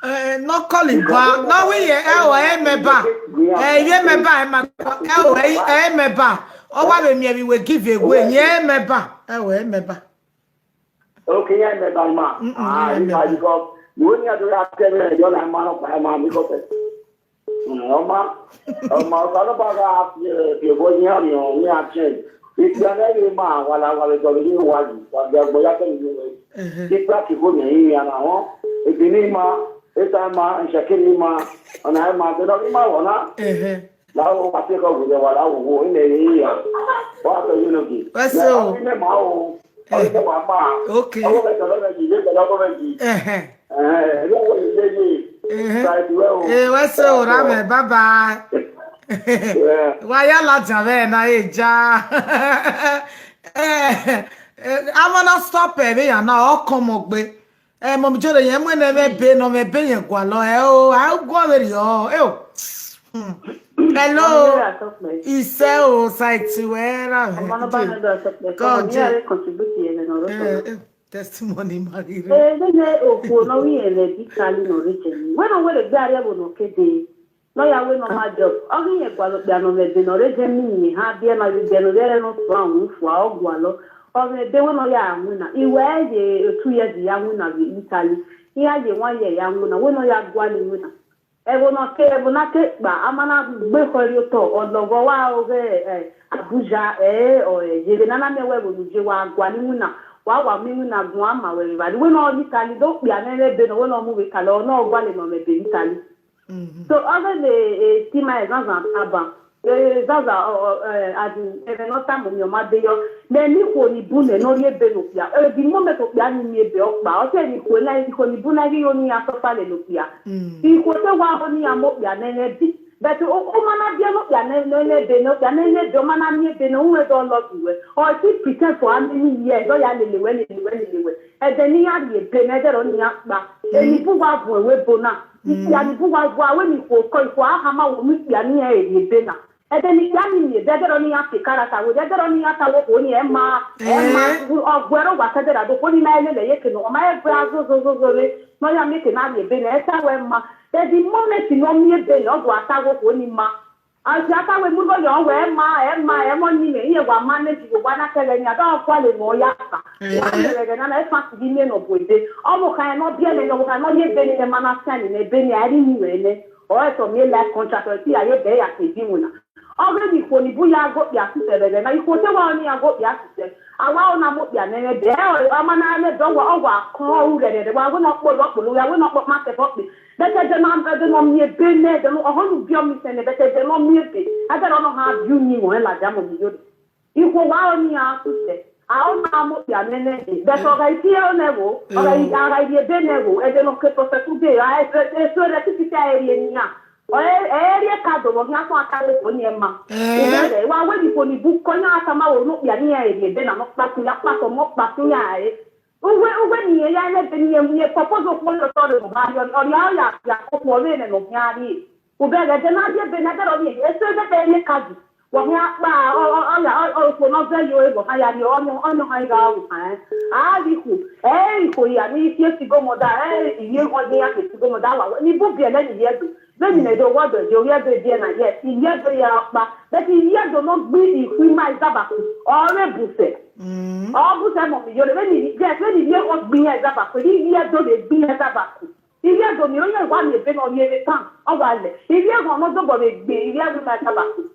Eh, no call him back. No, we ye, eh, oh, eh, me ba. Eh, ye me ba, eh, ma, eh, oh, eh, eh, me ba. Oh, what we me we give away. Ye me ba. Eh, oh, eh, me ba. Okay, yeah, me ba ma. Ah, you know, because you only have to ask them, you don't have man of my man because ọmọ ọmọ ọsàn ló bá ra fìbò ní àmì ọ̀hún ní àjẹ́ ìgbà lẹ́yìn máa wà láwà lọ́jọ́ ní ìwádìí wà bí ọgbọ́n yàtọ̀ nínú rẹ̀. Nípa kíkó yẹn yìí ara wọn ìdí ní ma ìta ma ìṣẹ̀kí ní ma ọ̀nà ẹ̀ ma tẹ́lọ̀ ní ma wọ̀ ná. Láwọn wà sí ẹ̀kọ́ gbòdè wà láwò wò ilẹ̀ yìí yà wọ́n á tọ́jú lóge. Wẹ́sẹ̀ o. Ní ọ̀rẹ́ màá o ọ̀rẹ́ màá máa. Okay. Ọwọ́ mẹ́ta lọ́mọ yìí lé pẹ̀lú ọkọ mẹ́jì. Ẹ̀hẹ́n. Ẹ̀hẹ́n. Ẹ̀hẹ́n. Wẹ́sẹ̀ o rámẹ̀ bàbá. Wáyà lájà bẹ́ẹ̀ náà yé já. I'm gonna stop ẹ̀ bí yàn náà ọkàn mọ̀ gbé. Eh, mom Jere, yẹn mú ẹnẹ mẹ bẹ nọ mẹ bẹ yẹn gwa lọ ẹ o a gwa wẹrẹ yọ ẹ o. Hmm. Hello. Ise o site wẹrẹ. Ọmọ náà bá mi lọ sọ pé kọ́ mi yàrá contribute yẹn lẹ́nu ọ̀rọ̀ sọ̀rọ̀. Testimony marire. Eh, then eh, oku no we ele bi kali no reje ni. When I will be able no kede. No ya we no ma job. Ogi ye gwa lo bi ano me de no reje mi ni ha bi na bi de no re no so an fu a ogwa lo. O me de we no ya anwuna. Iwe ye two years ya anwuna bi Italy. Iya ye one year ya anwuna. We no ya gwa ni nwuna. Ebo na ke ebo na ke kpa amana gbe kori oto ologo wa oge eh, Abuja eh o eh, yebe nana me we bo je wa gwa ni nwuna. Wa wa mi nwuna gun ama we ba. We no Italy do kpi anere be no we no mu we kala no gwa le no me be Italy. So oge de eh, ti ma e Zaza aba. Eh, Zaza o o eh, as in ebe no time mi o ma de yo. Me ni ko ni bu ne no ri ebe no kpia. Eh, the moment o kpia ni mi ebe o kpa. O se ni ko na ni ko ni bu na ri yo ni a so pa le no kpia. Iko te wa ho ni amo kpia ne ne bi. But o o mana bi amo kpia ne ne ne be no kpia ne ne be o mana mi be no we do lo we. O ti pretend for how many years o ya lele we lele we lele we. E de ni ya ri ebe ne de ro ni ya pa. E ni bu wa bu we bo na. Ya ni bu wa bu we ni ko ko ko a ha ma wo mi kpia ni e ri ebe na. E de ni kpia ni mi e de de ro ni ya ke karata we de de ro ni ya ta wo ko ni e ma e ma o gwe ro wa te de ra do ko ni na ele le ye ke no ma e gbe a zo zo zo zo re. No ya mi ke na ri ebe na e ta we ma. E di moment no mi ebe na o do ata wo ko ni ma. Anti ata we mu go yo we ma e ma e mo ni me ye wa manage go wa na kele ni ata o kwa le mo ya ka. Wa le re na na e fa ti di me no bo ebe. O mo ka e no bi ele no ka no ye be ni e ma na sa ni ne be ni a ri ni we ne. O e to mi life contract o ti a ye be ya ke di mu na. Oge ni ko ni bu ya go kpia sise re na iko te wa ni ya go kpia sise. Awa o na mo kpia ne ne be o ama na ne do wa o wa ko u re re wa go no po lo po lo ya we no po ma se po pe. Bete de no, de no mi ebe ne, de no, ohonu bio mi se ne, bete de no mi ebe. Ade no ha biu ni mo, la dia mo mi yo. Ikwo wa oni a ku se. A ona mo ya ne ne. Bete o ga iti e o ne wo, o ga i, a ga i ebe ne wo, e de no ke to se ku de, a e, e so re ti ti a e ri e ni a. O e, e ri e ka do mo, ni a so a ka le ko ni e ma. Ube de, wa we ni ko ni bu ko nya ata ma wo no ya ni a e ri ebe na no pa ku ya pa to mo pa ku ya e. Uwe, uwe ni ye ya ne de ni ye, ni ye propose okpolo to de mo ba yo, ori a ya, ya ko ko ne ne no ya ni. Ube de de na ye be na de ro ni, e so de de ye ka di. Wo mi apa, o, o, o ya, o, o ko no de yo e bo ha ya ni, o no, o no ha ga u ha. A di ku, e ko ya ni ti e ti go mo da, e ye ko ni ya ti go mo da wa. Ni bu bi e le ni ye do. Be ni ne do wo do, yo ye be bi e na ye. Ni ye be ya pa. But ni ye do no gbi i ku ma za ba ku. O re bu se. Mm. Ọ bụ sị mọ mi yọrọ, when you get, when you hear us being as a back, when you hear don't be as a back. You hear don't you hear one you been on your tongue, or one. If you hear one not the body be, you hear with my tabak.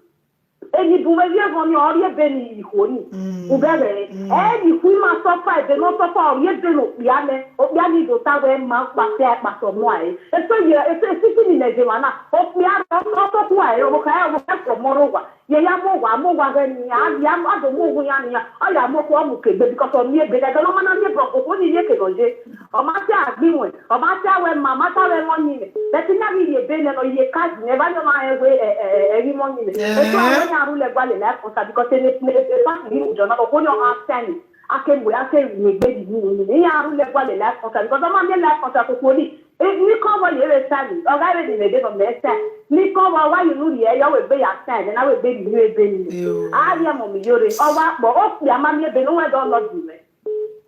And you do when you hear one you already been in you honey. Ubere, and if we must suffer, they not suffer, or you don't know, Piane, or Piani do that way, mouth, but there, but some way. And so you are, it's a city in the Germana, or Piano, not of why, or Kaya, or Morova. Ye ya mo wa, mo wa ge ni ya, ya mo do mo wu ya ni ya. O ya mo ko mu ke gbe because o mi ebe de no ma na ni bro ko ni ye ke no je. O ma ti a gbi won, o ma ti a we ma, ma ta we mo ni le. Be ti na ri ye be ne no ye ka ji ne ba ni o ma e we e, e, e, e ri mo ni le. E so a we ya ru le gba le life contract because e ne, e, e, e pa ni o jo na ko ni o ma send. A ke mu, a ke mu gbe ni ni ni. Ya ru le gba le life contract because o ma ni life contract ko ko ni. E, ni ko wo ye we send. O ga re ni le de no me send. Ni ko wo wa you nu ye yo we gbe ya send, na we gbe ni we be ni. Yo. A ye mo mi yore. O wa po, o pe ama mi ebe no we do no di me.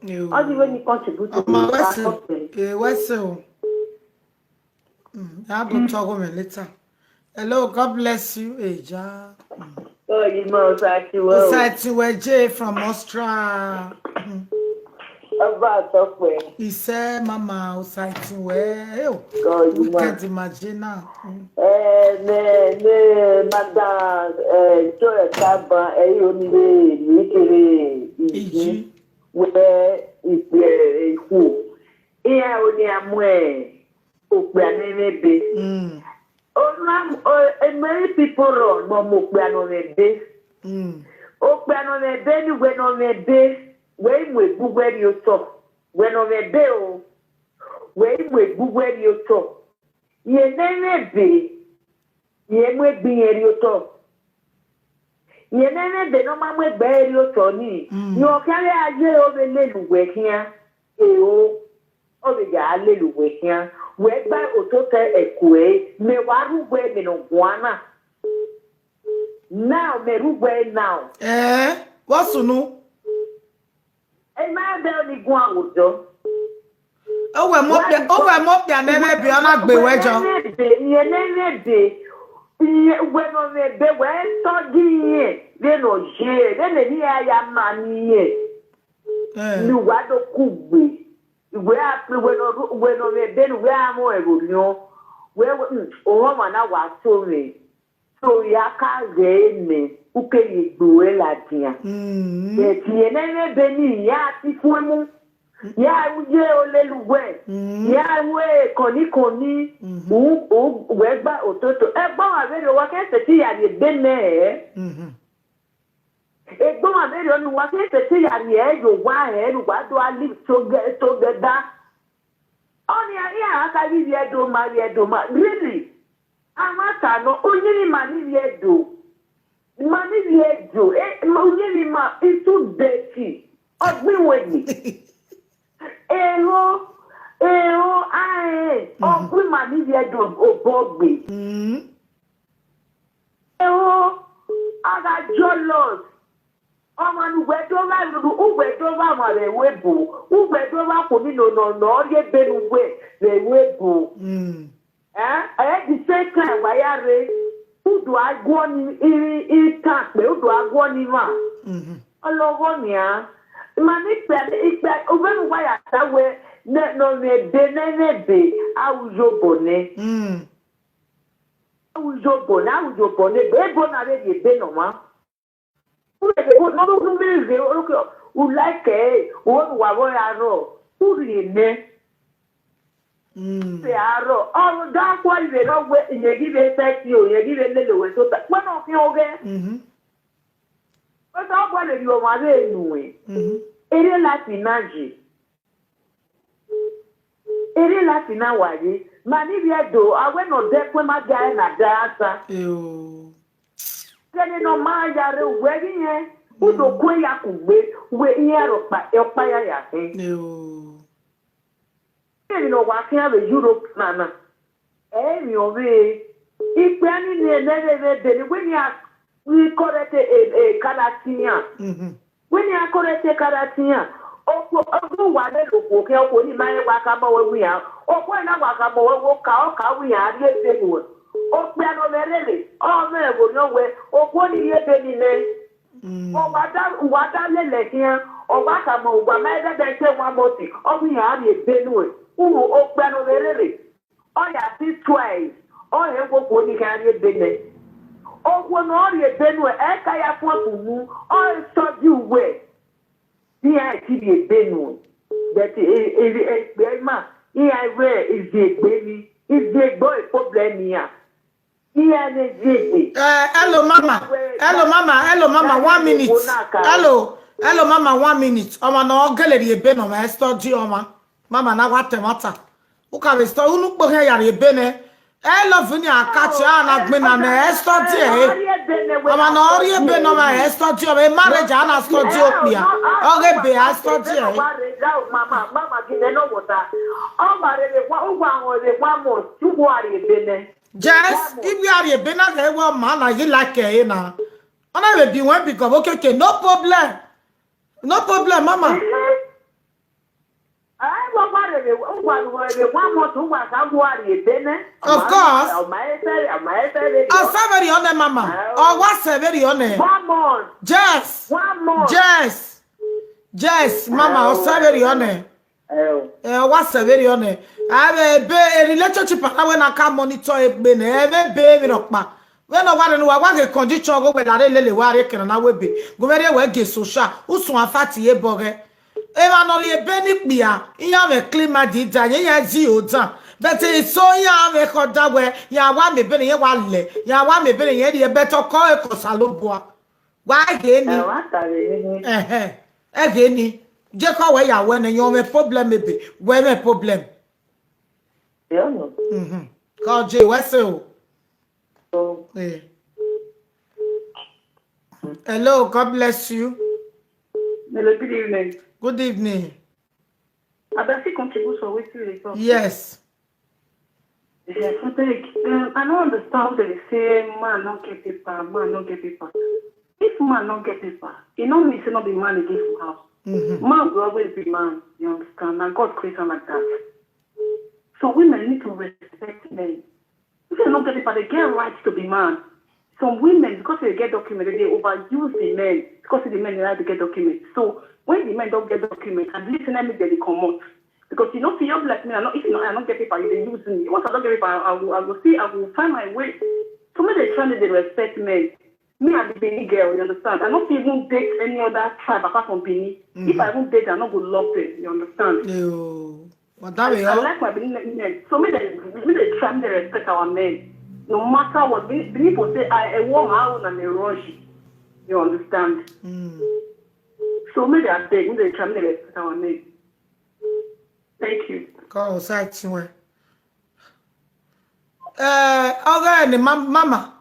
Yo. All the way you contribute to Ama the wese. Pastor. Eh, wese o. Mm, I will talk with me later. Hello, God bless you, Eja. Mm. Oh, you know, Sakiwa. Osatiwe J from Austria. Mm. Ọba àtọ́pẹ́. Ise mama Osatiwe. Hey, oh. God, you Wicked know. Imagine now. Mm. Eh, ne, ne, madam, eh, to e kaba, eh, yo ni re, ni kere, Iji. Iji. We, ipe, eh, iku. Iya, oni amwe, okpe anene be. Mm. Onam, o, eh, many people run, mo, mo okpe anene be. Mm. Okpe anene be ni we no ne be. We imwe gbugbe ni oto. We no ne be o. We imwe gbugbe ni oto. Ye nene be. Ye mwe gbi ye ri oto. Ye nene be no ma mwe gbe ri oto ni. Mm. Yo kare aye o be le lu we kia. E o. O be ya le lu we kia. We gba oto te e ku e. Me wa ru we me no guana. Now, me ru we now. Eh, what's unu? E ma be ni gun awujo. O we mo pe, o we mo pe anene bi ona gbe we jo. Ye nene be, ye nene be. Ye we no me be we so di ye. De no je, de ne ni aya ma ni ye. Eh. Ni wa do kugbe. We a pe we no, we no me be ni we a mo e ro ni o. We, we, mm, o ho ma na wa so me. So ya ka ge me, u ke ye gbo e la dia. Mm. Be ti ye nene be ni ya ti fu mu. Ya u ye o le lu we. Mm. Ya we koni koni. Mm-hmm. U, u, we gba ototo. E gba wa be ro wa ke se ti ya ye be me. Mm-hmm. E gba wa be ro nu wa ke se ti ya ye yo wa e, nu wa do a live toge-, together. Oni a, ya aka ye ye do ma, ye do ma. Really? Amata no, onyini ma ni ye do. Ma ni ye do. E, ma onyini ma itu deti. Ogbin we ni. Eho, eho, ae. Mhm. Ogbin ma ni ye do, obogbe. Mm. Eho, aga jealous. Ọmọ nu ugwe do va ru, ugwe do va ma re we bo. Ugwe do va ko mi no no no, ye be nu ugwe re we bo. Mm. Eh, eh, the same time, wa ya re. Udu agwo ni, i, i ta pe, udu agwo ni ma. Mhm. Ologo ni a. Ma ni pe, i pe, ube nu wa ya ta we, ne, no, ne be, ne, ne be, a ujo bo ne. Mm. A ujo bo ne, a ujo bo ne, be bo na re ye be no ma. U le, u, no, no, no, me, u, u like, eh, u, u, wa, wa, ya, no. U, ri, ne. Te aro, o da kwa ibe no we, ye give a thirty o, ye give a little we so ta. When of you okay? But I want you ma be nu e. Ere la finaji. Ere la fina waye. Mani bi edo, awe no de kwe ma ga na dasa. Eyo. Kene no ma ya re we gi yen. Udo kwe ya kugbe, we yen aro pa, e pa ya ya he. Eyo. Kene no wa fi ave Europe nana. E mi o ve. Ipe ani ne ne ne ne de ni we ni a, we correct e, e Galatian. Mhm. We ni a correct e Galatian. Okwo, okwo wa le lo kwo ke okwo ni ma e wa ka mo we wi ya. Okwo na wa ka mo we wo ka o ka wi ya ri e se wo. Okpe ano me rele. O me wo no we. Okwo ni ye be ni ne. Mm. O wa da, wa da le le hian. O wa ka mo wa ma e de de se wa mo ti. O wi ya ri e be nu e. U okpe ano me rele. O ya ti twice. O he wo kwo ni ka ri e be ne. Okwo no ri e be nu e. E ka ya fo tu mu. O so di we. Ni a ti ri e be nu e. But e, e, e, e, ma. Ni a we is the baby. Is the boy problem ya. Ni a ne zigbe. Eh, hello, mama. Hello, mama. Hello, mama. One minute. Hello. Hello, mama. One minute. Ọma na ọ ga-ele ri ebe nọ ma e study ọma. Mama na wa temata. Uka be study unu kpo he ya ri ebe ne. E love ni akachi a na gbe na na e study e. Ọma na ọ ri ebe nọ ma e study ọma. E marriage a na study okpi ya. Ọ ga ebe a study e. Mama, mama, give me no water. Ọ ma re wa, ụgwọ ahụ re wa mo, ụgwọ a ri ebe ne. Yes, if we are a bena ke wa ma na you like e na. Ona we bi wen bi go okay, okay, no problem. No problem, mama. Ai, wa wa re, wa wa re, wa mo tu wa ka wa ri ebe ne. Of course. O ma e fe, o ma e fe re. O se very honest, mama. O wa se very honest. One month. Yes. One month. Yes. Yes, mama, o se very honest. Eh, Eh, o wa se very honest. Ave be a relationship na we na ka monitor e be ne. Ave be mi no pa. We no wa no wa wa ke condition go we la re lele wa re kena na we be. Go very we ge social. Usun afati e boge. E ma no ri ebe ni kpia. Iya me clean ma di da. Ye ya zi o da. But e so ya me ko da we. Ya wa me be ne ye wa le. Ya wa me be ne ye di e better ko e ko saloboa. Wa ge ni. Eh, wa ta re ni. Eh eh. E ge ni. Je ko we ya we ne yo me problem e be. We me problem. Yo no. Mhm. Ko je we se o. So, Eh. Hello, God bless you. hello, good evening. Good evening. I beg to contribute for wetin you dey talk. Yes. Yes, I beg. Um, I don't understand how they say man no get paper, man no get paper. If man no get paper, e no mean say no be man e dey for house. Mhm. Man will always be man, you understand? And God create am like that. So women need to respect men. If they no get paper, they get right to be man. Some women, because they get document, they overuse the men because the men dey like to get document. So when the men don't get document, at least let me get the comot. Because you know, if you like me, I no, if not, I don't get paper, you dey use me. Once I don't get paper, I, I will, I will see, I will find my way. So make they try to dey respect men. Me, I be Benin girl, you understand? I don't even date any other tribe apart from Benin. If I even date, I no go love them, you understand? Yo. Madam, I yo. Like my Benin men. So me they, me they try me they respect our men. No matter what, Benin, Benin people say I a warm out and a rush. You understand? Mm. So me they are beg, me they try me they respect our men. Thank you. Ko o sa ti we. Eh, okay, ni ma- mama.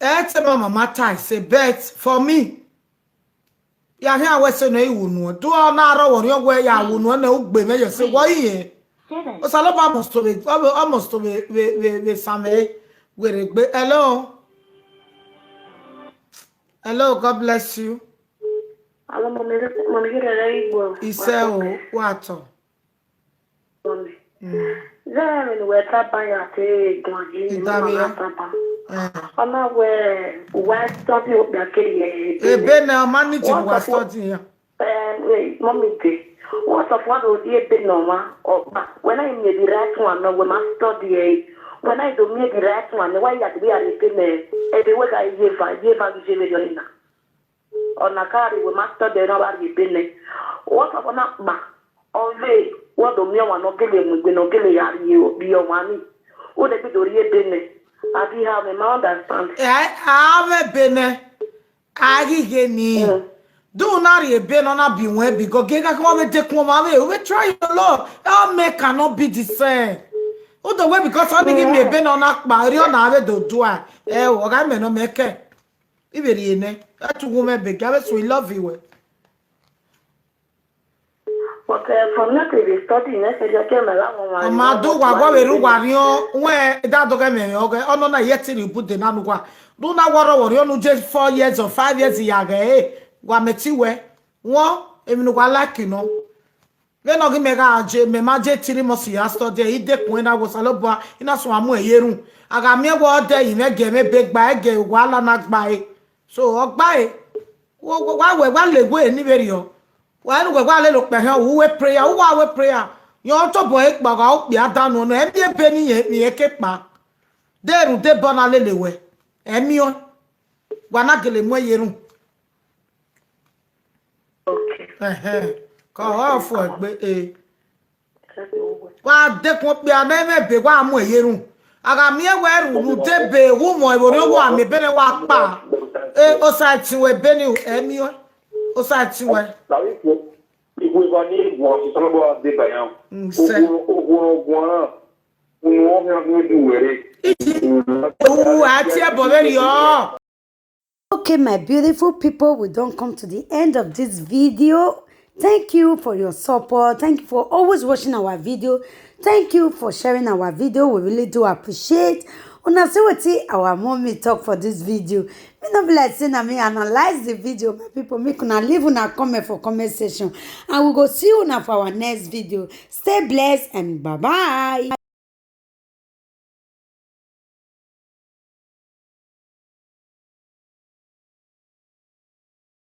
Eh, te mama matter say bet for me. Ya he awe se no iwu nu. Do na ro wo yo we ya wu nu na ugbe me yo se wo iye. O sa lo ba must to be, almost to be, we we we same. We re gbe. Hello. Hello, God bless you. Hello, mommy, mommy, you ready? Ise o, wa to. Mommy. Mm. Zara mi ni we ta ba ya te gwan ji ni Ita mo mi ma ya. ta ba. Eh. Ona we wa study o ya kiri ye. Ebe na manage What wa of what- study ya. Eh, wait, mommy dey. What of what o di ebe no ma? O ba. When I me the right one, no, we must study eh. When I do me the right one, why you have to be a little me? Ebe we ga ye va, ye va ye ve yo na. Ona kari we must study no ba ye be ne. What of ona ba? Only what the mere one not gele mugbe no gele yari you be your money. Who they be the real business? I be have a man understand. Eh, ave bene. Agi geni. Do not ye be no na be when because gega come ave take one ave. We try your law. All men cannot be the same. Who the way because only give me a ben on akpa ri on ave do do a. Eh, oga me no make. Ibe ri ene. That woman be gabe so we love you. But uh, from that we study next year came along. Amadu wa go we ru wa ri on when that doge me oge ono na yet ri bu de na nu wa. Do na woro woro onu je four years or five years ya ge eh. Wa me ti we. Won emi nu wa like no. Ve no gi me ga je me ma je three months ya study e de kun na wo salo bua ina so amu e yerun. Aga mi e wo de yi me ge me be gba e ge wa la na gba e. So ogba e. Wo wa we wa le we ni be ri o. Wa nu we wa le lo pe he o we prayer o wa we prayer. Yo to bo e gba ga o pe adanu no e bi e be ni ye mi e ke pa. De ru de bo na le le we. E mi o. Wa na gele mo yerun. Okay. Ehe. Ka wa fo egbe e. That's over. Wa de kun pe ana me be wa mu eyerun. Aga mi e we ru ru de be wu mo e wo ri owo ami bene wa pa. E o sa ti we beni emi o. O sa ti we. Na wípé ìwé wa ní ìwọ ìsọ́nàbọ̀ àdébàyà. Nsẹ. Ogun ogun ọ̀ràn. Òun wọ́n fi hàn fún ìdúwẹ̀rẹ̀. Owu ati ebo very o. Okay, my beautiful people, we don't come to the end of this video. Thank you for your support. Thank you for always watching our video. Thank you for sharing our video. We really do appreciate. Una see wetin our mommy talk for this video. Me no be like say na me analyze the video, my people. Make una leave una comment for comment section, and we go see una for our next video. Stay blessed and bye bye.